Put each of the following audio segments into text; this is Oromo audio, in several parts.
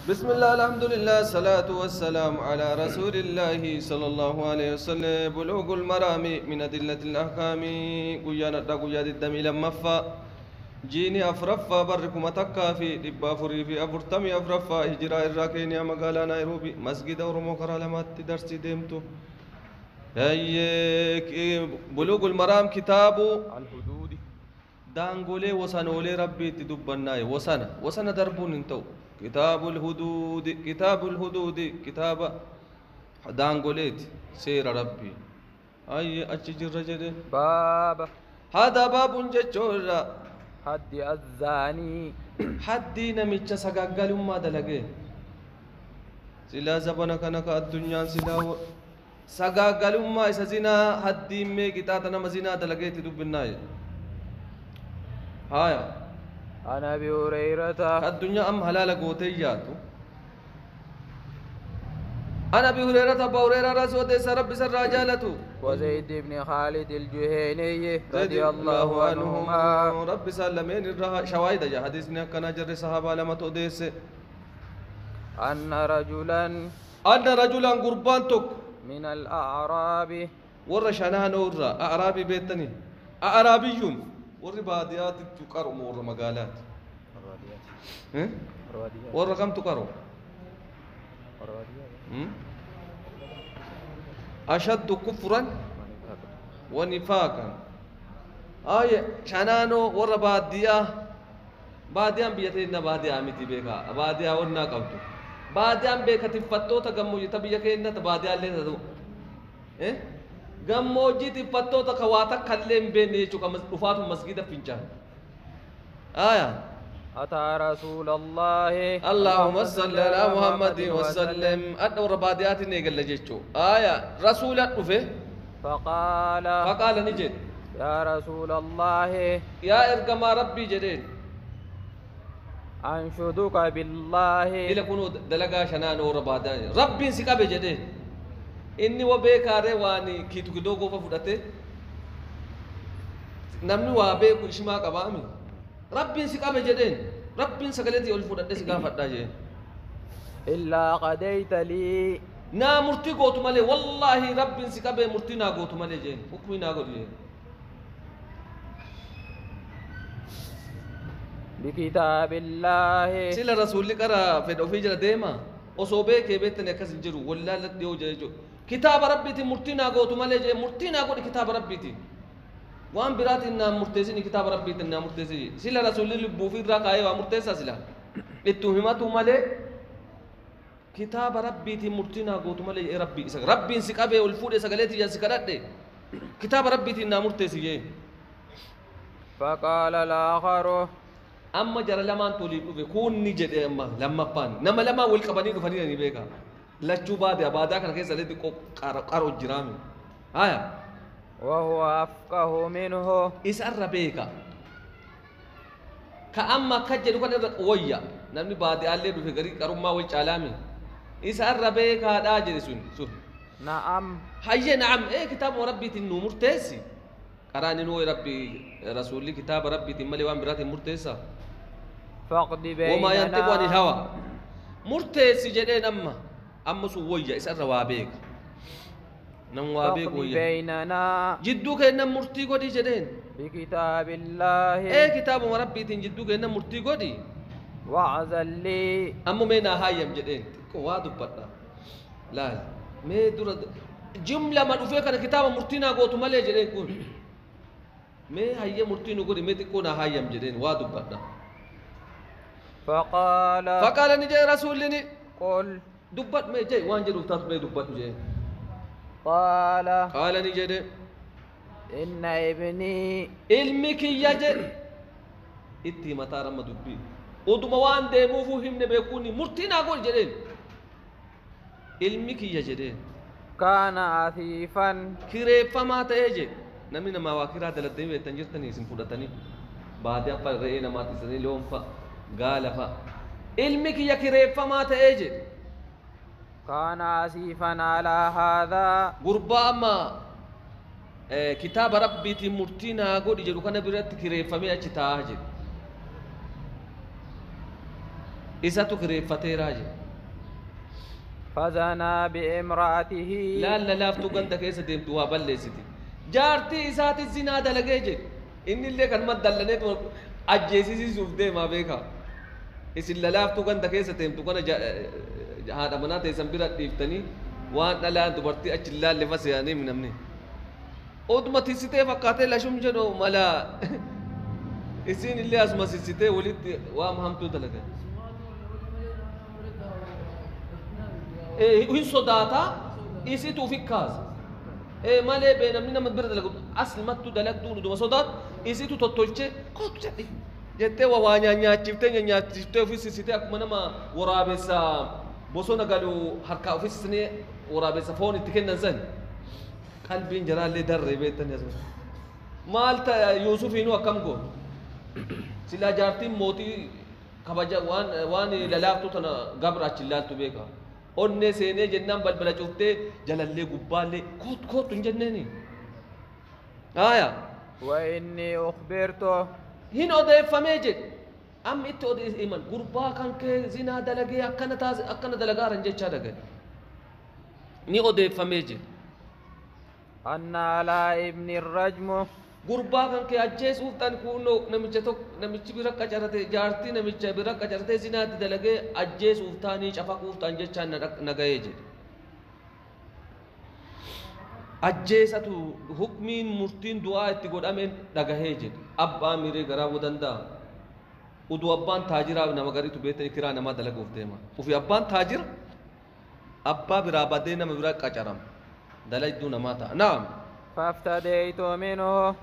بسم الله الحمد لله الصلاة والسلام على رسول الله صلى الله عليه وسلم. بلوغ المرام من أدلة الأحكام. قيانا قياد الدم لمفا جيني أفرفا بركم تكا في دبا فري في أفرتمي أفرفا هجرة الراكين يا مقالا نيروبي مسجد أورمو كرالمات درسي ديمتو. بلوغ المرام كتاب الحدود دانغولي وسنولي ربي تدبناي وسنة وسنة دربون انتو كتاب الحدود كتاب الحدود كتاب دانغوليت سير ربي أي أتشجر رجل باب هذا باب جتشورا حد الزاني حدي نمتش سقاقل ما دلقي سلا زبنا كنك الدنيا سلا سقاقل ما إسا زنا حدي مي كتاتنا مزنا دلقي تدبناي هايا. عن أبي هريرة الدنيا أم حلال قوتياتو. عن أبي هريرة أبو هريرة رسول ربي سر رجالته وزيد بن خالد الجهني رضي الله عنهما ربي سلمين الرها شوايد يا حديثنا كان جر صحابة لما توديس أن رجلا قربان تك من الأعراب ورشانها نورا أعرابي بيتني أعرابيون ور باديات تقرأ ور مقالات ور كم تقرأ أشد كفرا ونفاقا. آية شنانو ور بادية بادية بيتنا بادية أمتي بيكا بادية ورنا قبضو بادية بيكا تفتو تجمع تبي كأننا تبادية اللي تدو إيه gammoojjii tiffattoota ka waa takka illee hin beekne jechuudha dhufaatu masgida fincaan. Aayaa. أتى رسول الله اللهم صل على محمد وسلم. أدى warra baadiyaatiin eegalla jechuudha. Aayaa rasuula dhufe. فقال ni jedhe. يا رسول الله yaa ergamaa rabbii jedheen. أنشدك بالله ila kunuu dalagaa shanaan warra baadiyaa rabbiin si qabe jedheen. Inni wa beekaaree waan kiitu kidoo goofa fudhate namni waa beeku ishimaa qabaami rabbiin si qabe jedheen rabbiin sagaleetii ol fudhadhe si gaafadhaa jedheen. Illaa qadayta lii naa murtii gootu malee wallaahi rabbiin si qabee murtii naa gootu malee jedheen hukmii naa godhu jedheen. Bikitaabillaahi sila rasuulli qara fedha ofii jala deema osoo beekee beektani akkas hin jiru wallaahi dhiyoo jira jechuudha. كتاب ربي مرتنا قوت مالي مرتنا قول كتاب ربي وان برات إن مرتزين كتاب ربي إن مرتزين سلا رسول الله بوفي راكاي ومرتزا سلا التهمات مالي كتاب ربي مرتنا قوت مالي ربي ربي سكابه والفود سكالتي يسكرات كتاب ربي إن مرتزين. فقال الآخر أما جرى لما تولي كون نجد أما لما بان نما لما والكباني كفني نبيك lachuu baadiyyaa baadiyyaa kana keessa illee xiqqoo qaroo jiraame. Haya. وهو أفقه منه Isarra beeka. Ka amma akka jedhu kana irra wayya namni baadiyyaallee dhufe garii qarummaa wal caalaame. Isarra beekaadhaa jedhe sun sun. نعم. Hayyee na'am ee kitaaba rabbiitiin nu murteessi. Qaraan inni rabbi rasuulli kitaaba rabbiitiin malee waan biraatiin murteessa. فاقض بيننا وما ينطق عن الهوى. Murteessi jedheen amma. amma sun wayya isarra waa beeka nam waa beeku wayya بيننا jidduu keenna murtii godhi jedheen بكتاب الله ee kitaabuma rabbiitiin jidduu keenna murtii godhi وعزل لي ammoo mee naa haayyam jedheen xiqqoo waa dubbadha laal mee dura jumlama dhufee kana kitaaba murtii naa gootu malee jedheen kun mee hayyee murtii nu godhi mee xiqqoo naa haayyam jedheen waa dubbadha. فقال ni jedhe rasuulli قل dubbadhu mee jee waan jedhuuf taatu mee dubbadhu jee. قال ni jedhe إن ابني ilmi kiyya jedhe itti himataa ramma dubbii oduma waan deemuufuu himne beekuuni murtii naa godhi jedheen ilmi kiyya jedheen كان عفيفا kireeffamaa ta'ee jedhe namni namaa waa kiraa daladdanii beektan jirtanii isin fudhatanii baadiyyaa fa'a re'ee namaa tiisanii loon fa'a gaala fa'a ilmi kiyya kireeffamaa ta'ee jedhe كان عسيفا على هذا gurbaa amma kitaaba rabbiitiin murtii naa godhi jedhu kana biratti kireeffamee achi taa'aa jedhe. Isatu kireeffateeraa jedhe. فزنى بامرأته. Laal lalaaftuu ganda keessa deemtu waa balleessiti. Jaartii isaati zinaa dalagee jedhe. Inni illee kanuma dallaneetu ajjeesisiisuuf deemaa beekaa. Isin lalaaftuu ganda keessa deemtu kana haadha manaa teessan bira dhiiftanii waan dhalaan dubartii achi hin laalle faseeyanii namni. Oduma tissitee fakkaatee lashum jedhu mala isin illee asuma sissitee walitti waan hamtuu dalagan. Hin sodaataa isitu ufi kaasa. Malee bee namni nama bira dalagu aslimattuu dalagduu uduma sodaatu isitu tottolchee kootu jedhi jettee waa nyaachiftee nyaachiftee ofi sissitee akkuma nama waraabessa bosona galu harkaa ofi sissinee waraabessa foon itti kennan san. Qalbiin jaraallee darree beektanii asuma. Maal ta'a Yuusufiinuu akkam goon? Silaa jaartiin mootii kabaja waan lalaaftuu tana gabra achi ilaaltu beeka. Onnee seenee jennaan balbala cuftee jalallee gubbaallee kootu kootu hin jenneeni. Haaya. وإني أخبرته. Hin odeeffamee jedhe. Amma itti odeeffaman gurbaa kan kee zinaa dalagee akkana taas akkana dalagaaran jechaa dhagaye. Ni odeeffamee jedhe. أن على ابن الرجم. Gurbaa kan kee ajjeesuuf tan kunoo namicha tokko namichi bira qacarate jaartii namicha bira qacarate zinaatti dalagee ajjeesuuf taanii cafaquuf ta'an jechaan na gahee jedhe. Ajjeesatu hukmiin murtiin du'aa itti godhameen dhagahee jedhe. Abbaa miree garaabuu danda'a. Uduu abbaan taajiraa nama gariitu beektanii kiraa namaa dalaguuf deema. Ufi abbaan taajira abbaa biraa badee nama bira qacarama. Dalagduu namaa ta'a. Naam. فافتديت منه.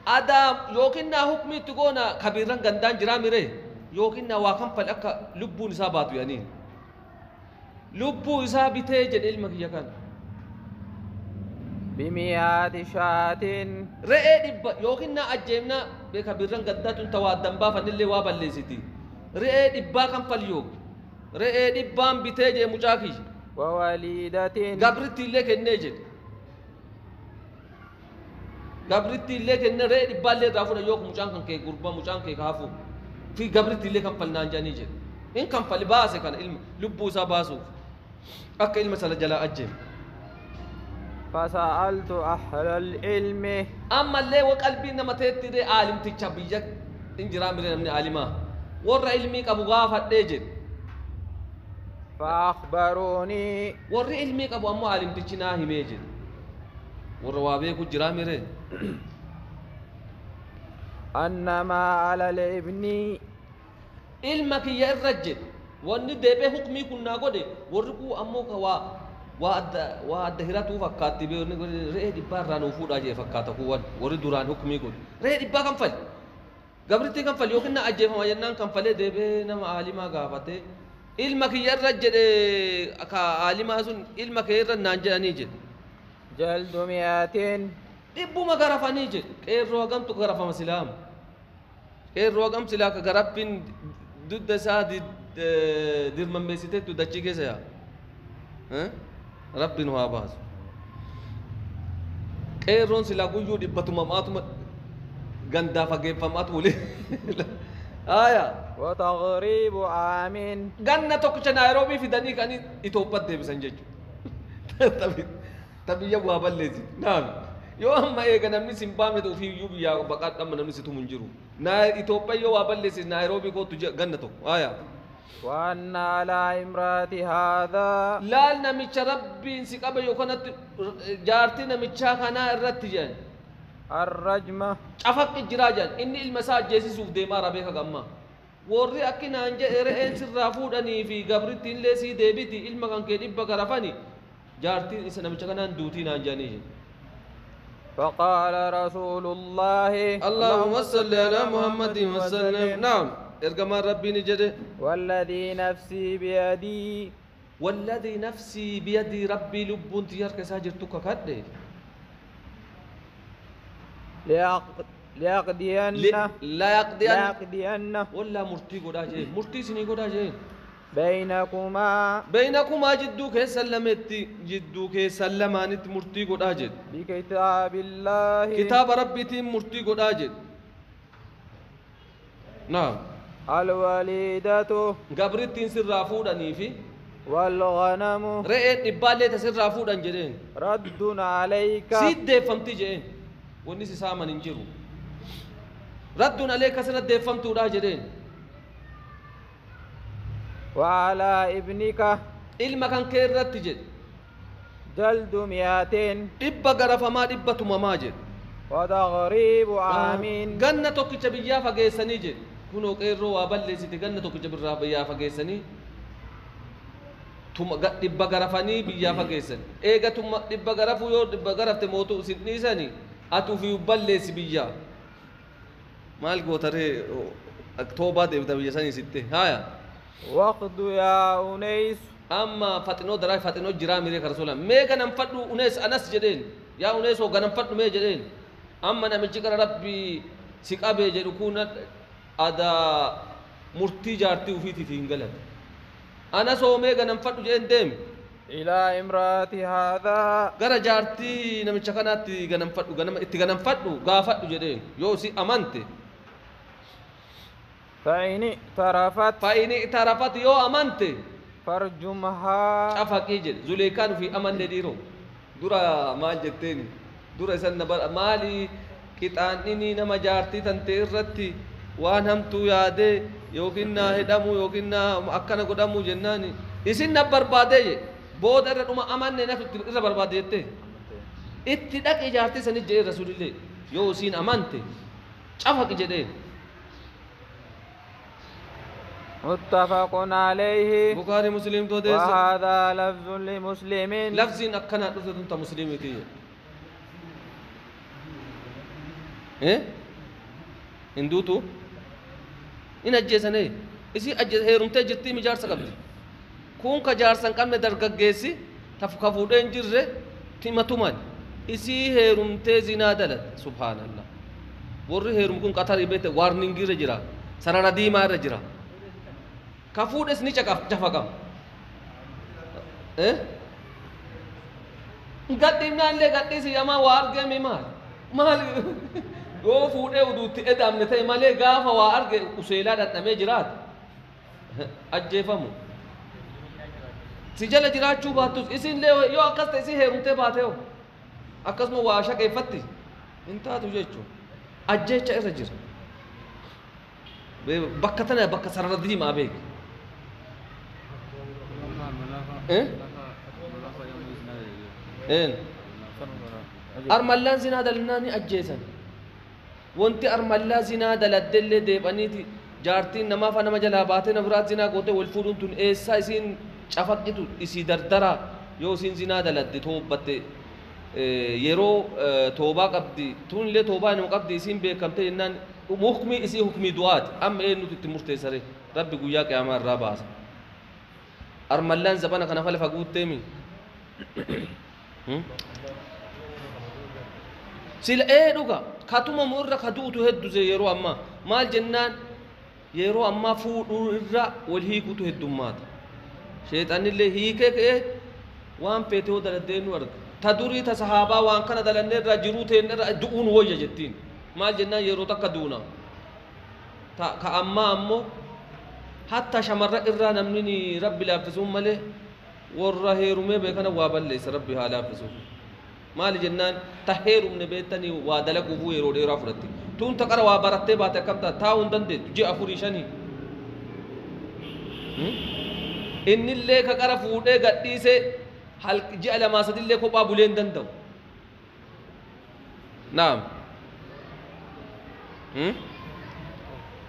Adaa yookiin naa hukmii itti goona kabiirran gandaan jiraa miree yookiin naa waa kanfal akka lubbuun isaa baatu yaaniin. Lubbuu isaa bitee jedhe ilma kiyya kana. بمئات شاة. Re'ee dhibba yookiin naa ajjeemnaa beeka birran gaddaa tun tawaaddan baafannillee waa balleessiti. Re'ee dhibbaa kanfal yooki. Re'ee dhibbaan bitee jedhe mucaa kiyya. ووليدة. Gabritti illee kennee jedhe. Gabritti illee kennee re'ee dhibbaallee irraa fuudha yookiin mucaan kan kee gurbaa mucaan kee kaafu fi gabritti illee kanfalnaan jedhanii jedhe. In kanfali baase kana ilma lubbuu isaa baasuuf akka ilma sana jalaa ajjeeme. فسألت أهل العلم. Ammallee wa qalbii nama teetti ree aalimticha biyya hin jiraa miree namni aalimaa warra ilmii qabu gaafadhee jedhe. فأخبروني. Warri ilmii qabu ammoo aalimtichi naa himee jedhe. Warra waa beeku jiraa miree. أنما على الابن. Ilma kiyya irra jedhe wanni deebee hukmii kun naa godhe warri kuu ammoo ka waa adda hiratuu fakkaatti re'ee dhibbaa irraa nuu fuudhaa jee fakkaata kuuwwan warri duraan hukmii godhe re'ee dhibbaa kanfali gabrittii kanfali yookiin na ajjeefama jennaan kanfalee deebee nama aalimaa gaafate ilma kiyya irra jedhe ka aalimaa sun ilma kee irra naan jedhanii jedhe. جلد 200. Dhibbuma garafanii jedhe. Qeerroo hagamtu garafama silaam. Qeerroo hagam silaa ka garaffiin dugda isaa dirmammeessiteettu dachii keessa yaa. Rabbi nu haa baasu. Qeerroon silaa guyyuu dhibbatumamaatuma gandaa fageeffamaatu wali. Haaya. وتغريب عام. Ganna tokkicha Naayiroobii fidanii kan Itoophiyaatti deebisan jechuudha. Tabiyya waa balleessi. Naam. Yoo amma eega namni si hin baafne ofii iyyuu biyyaa baqaadhu amma namni si tumu hin jiru. Itoophiyaa yoo waa balleessi Naayiroobii kootu ganna tokko. Haaya. وأن على امرأة هذا. Laal namicha rabbiin si qabe yoo kanatti jaartii namichaa kanaa irratti jedhan. الرجم. Cafaqqi jiraa jedhan inni ilma isaa ajjeesisuuf deemaa rabee kagamma. Warri akkinaan jedhe re'een sirraa fuudhanii fi gabritti illee sii deebiti ilma kan kee dhibba garafani jaartiin isa namicha kanaan duutii naan jedhanii jedhe. فقال رسول الله. اللهم صل على محمد وسلم. نعم. Ergamaan rabbii ni jedhe. والذي نفسي بيدي. والذي نفسي بيدي rabbii lubbuun tiyya harka isaa jirtu kakadhe. ليقضين. لا يقضين. ليقضين. Wallaa murtii godhaa jee murtii isinii godhaa jee. بينكما. بينكما jidduu keessan lametti jidduu keessan lamaanitti murtii godhaa jedhe. بكتاب الله. Kitaaba rabbiitiin murtii godhaa jedhe. Naam. الوليدة gabrittiin sirraa fuudhanii fi والغنم re'een dhibbaallee ta sirraa fuudhan jedheen رد عليك siit deeffamti jedheen wanni si saaman hin jiru radduun aleeka sirra deeffamtuudha jedheen وعلى ابنك ilma kan kee irratti jedhe جلد 200 dhibba garafamaa dhibba tumamaa jedhe وتغريب عام ganna tokkicha biyyaa fageessanii jedhe kunoo qeerroo waa balleessite ganna tokkicha birraa biyyaa fageessanii tuma dhibba garafanii biyyaa fageessan eega tuma dhibba garafuu yoo dhibba garafte mootu isin dhiisanii ati ufii balleessi biyyaa maal gootaree toobaa deebita biyya sanii sitte haya وقد يا أنيس amma faxinoo daraa faxinoo jiraa miree kara sola mee ganamfadhu unees anas jedheen yaa uneesoo ganamfadhu mee jedheen amma namichi gara rabbii si qabee jedhu kun adaa murtii jaartii ufiitiif hin galate anasoo mee ganamfadhu jedheen deemi إلى امرأة هذا gara jaartii namicha kanaatti ganamfadhu ganama itti ganamfadhu gaafadhu jedheen yoo si amante فإن اعترفت fa'ini itarafat yoo amante فارجمها cafaqii jedhe zuleekaan ufii amanne dhiiroo dura maal jetteeni dura isan na bara maali qixaan'ini nama jaartii tante irratti waan hamtuu yaadee yookiin naa hidhamuu yookiin naa akkana godhamuu jennaani isin na barbaadee je booda irra dhuma amanne natu irra barbaade jette itti dhaqi jaartii sanit jedhee rasuulillee yoo isiin amante cafaqi jedheen متفق عليه bukaari muslimtu odeesse وهذا لفظ لمسلم lafziin akkanaa dhufte tun ta musliimiiti eh hinduutu in ajjeesane isii ajjeese heerumtee jirtii mi jaarsa qabdi kun ka jaarsa hin qabne dargaggeessi taf ka fuudhee hin jirre tima tuman isii heerumtee zinaa dalate subhaanallah warri heerum kun qatarii beekte waarningii irra jira sarara diimaa irra jira ka fuudhes ni cafaqama eh gadhiifnaallee gadhiisi yamaa waa argame maal maal yoo fuudhee uduutti edamne ta'e malee gaafa waa arge useelaa dhandhamee jiraata ajjeefamu si jala jiraachuu baattus isinlee yoo akkas ta'e isin heerumtee baate hoo akkasuma waa shaqeeffatti hin taatu jechuun ajjeecha irra jira bakka tana bakka sarara diimaa beek eh een armallaan zinaa dalnaa ni ajjeesan wanti armallaa zinaa daladdellee deebaniiti jaartiin namaa fa nama jalaa baatee nama biraat zinaa gootee wal fuudhuun tun eessaa isiin cafaqitu isii dardaraa yoo isiin zinaa daladde toobbatte yeroo toobaa qabdi tun illee toobaa inuma qabdi isiin beekamte jennaan hukmii isii hukmii du'aati amma eenyutu itti murteessare rabbi guyyaa qiyaamaa irraa baasa armallaan zabana kana fa lafa guutteemi sila ee dhuga katumamu irra ka du'utu heddu yeroo ammaa maal jennaan yeroo ammaa fuudhuu irra wal hiikutu heddummaata sheexanillee hiikee ka'ee waan feete yoo daladdee nu arga ta durii ta sahaabaa waan kana dalannee irraa jiruu teenne irra du'uun wayya jettiin maal jennaan yeroo takka duuna ta ka ammaa ammoo hatta shamarra irraa namni ni rabbi laaffisuun malee warra heerumee beekana waa balleessa rabbi haa laaffisuuf maali jennaan ta heerumne beektanii waa dalaguufuu yeroo dheeraa fudhatti tun ta qara waa barattee baate akkam ta'a taa'uu hin dandeettu ji'a afurii shanii innillee ka qara fuudhee gadhiisee ji'a lamaa sadillee kophaa bulee hin danda'u naam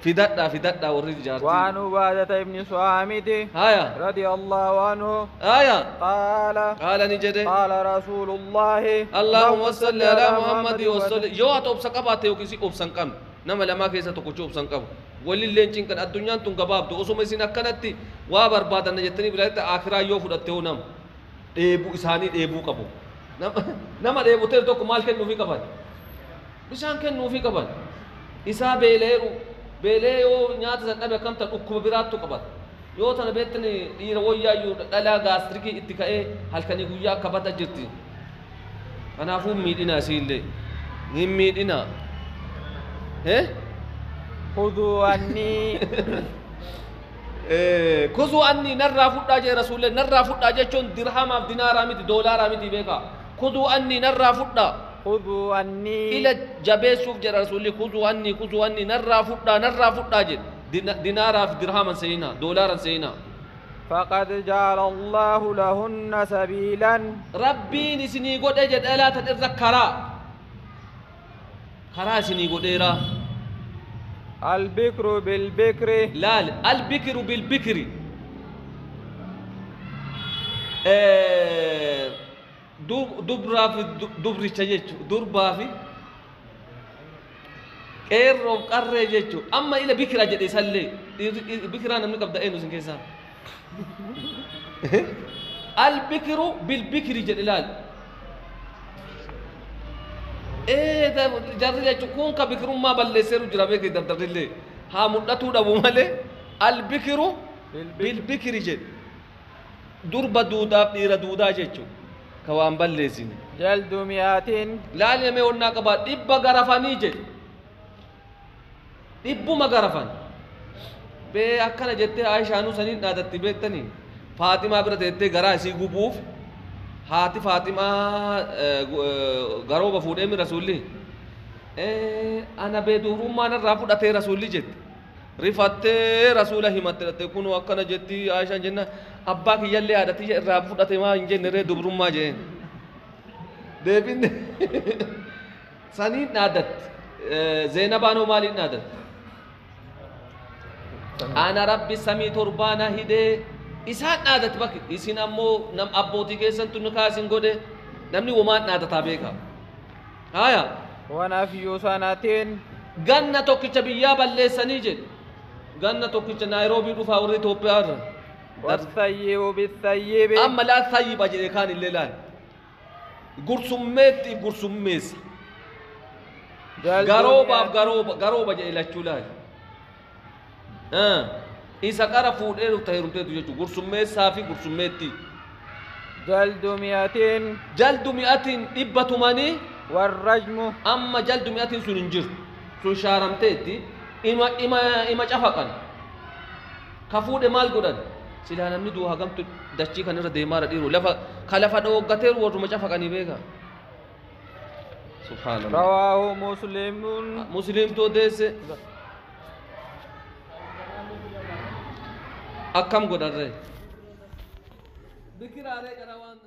fidadhaa fidadhaa warri jaartii وعن عبادة بن صامت haya رضي الله عنه haya قال qaala ni jedhe قال رسول الله اللهم صل على محمد وسلم yoo ati obsa qabaatte yookiin si obsa hin qabne nama lamaa keessa tokkochi obsa hin qabu walillee hin cinqan addunyaan tun gabaabdu osoma isin akkanatti waa barbaadanna jettanii biraatti akiraa yoo fudhatte hoo nama dheebuu isaanii dheebuu qabu nama dheebutee tokko maal kennuufii qaban bishaan kennuufii qaban isaa beeleeru beelee yoo nyaata san dhabe akkam ta'a dhukkuba biraattu qabata yoo tana beektani dhiira wayyaayyuu dhalaa gaastirikii itti ka'ee halkanii guyyaa akka bata jirti kanaafuu miidhina isiillee hin miidhina eh خذوا عني خذوا عني نرى فدا جي رسول الله نرى فدا جيچون درهم اف دينار امتي دولار امتي بيكا خذوا عني نرى فدا خذوا عني الى جبه سوف جي رسول الله خذوا عني خذوا عني نرى فدا نرى فدا جي دينار اف درهم سينا دولار سينا فقد جعل الله لهن سبيلا ربي نسني قد اجد الا تتذكرا كرا سني قديرا البكر بالبكر لا البكر بالبكر دبرا في دبري تجيتشو دربا في قيرو قرر جيتشو اما الى بكرة جدي سلي بكرة نمني قبدا اينو سنكيسا البكر بالبكر جلال ايه ده جرّي تكون كبكر ما بلسيرو جرابك دردرلي ها مدتو دبو مالي البكر بالبكر جد درب دودا دير دودا جچو كوان بلسين جلد مئاتين لا لمي ورنا قبا ديب غرفاني جد ديب ما غرفان بي اكنا جتي عائشة نو سنين عادتي بيتني فاطمة برتي غرا سي غبوف هاتي فاطمة غروبة فودي من رسولي أنا بدورو ما أنا رافض أتي رسولي جت رفضت رسوله همت تكون وكنا جتي عائشة جنة أبا كي يلي عادتي رافض أتي ما إنجن نرى دبرو ما جين دبين سنين عادت زينب أنو مالي عادت أنا ربي سمي تربانا هدي isaan dhaadatti bakki isin ammoo nam abbootii keessantu nu kaasin godhe namni womaan dhaadataa beeka. Haya. ونفي سنة ganna tokkicha biyyaa balleessanii jedhe ganna tokkicha Naayiroobii dhufaa warri Itoophiyaa irra. والثيب بالثيب amma laa thayyiba jedhe kaan illee laal gursummeetti gursummeessa garoobaaf garooba garooba jedhe lachuu laal. Isa qara fuudhee dhufta heerumteetu jechuudha. Gursummeessaa fi gursummeetti. جلد مئة جلد مئة dhibba tumanii. والرجم amma jaldu mi'atiin sun hin jirtu. Sun shaaramteetti. Ima cafaqan. Ka fuudhe maal godhan? Silaa namni du'a hagamtu dachii kanarra deemaara dhiiru. Lafa ka lafa dhooggateeru warruma cafaqanii beeka. Subhaanallah. رواه مسلم. Muslimtu odeesse. Akkam godharree? Bikiraaree gara waan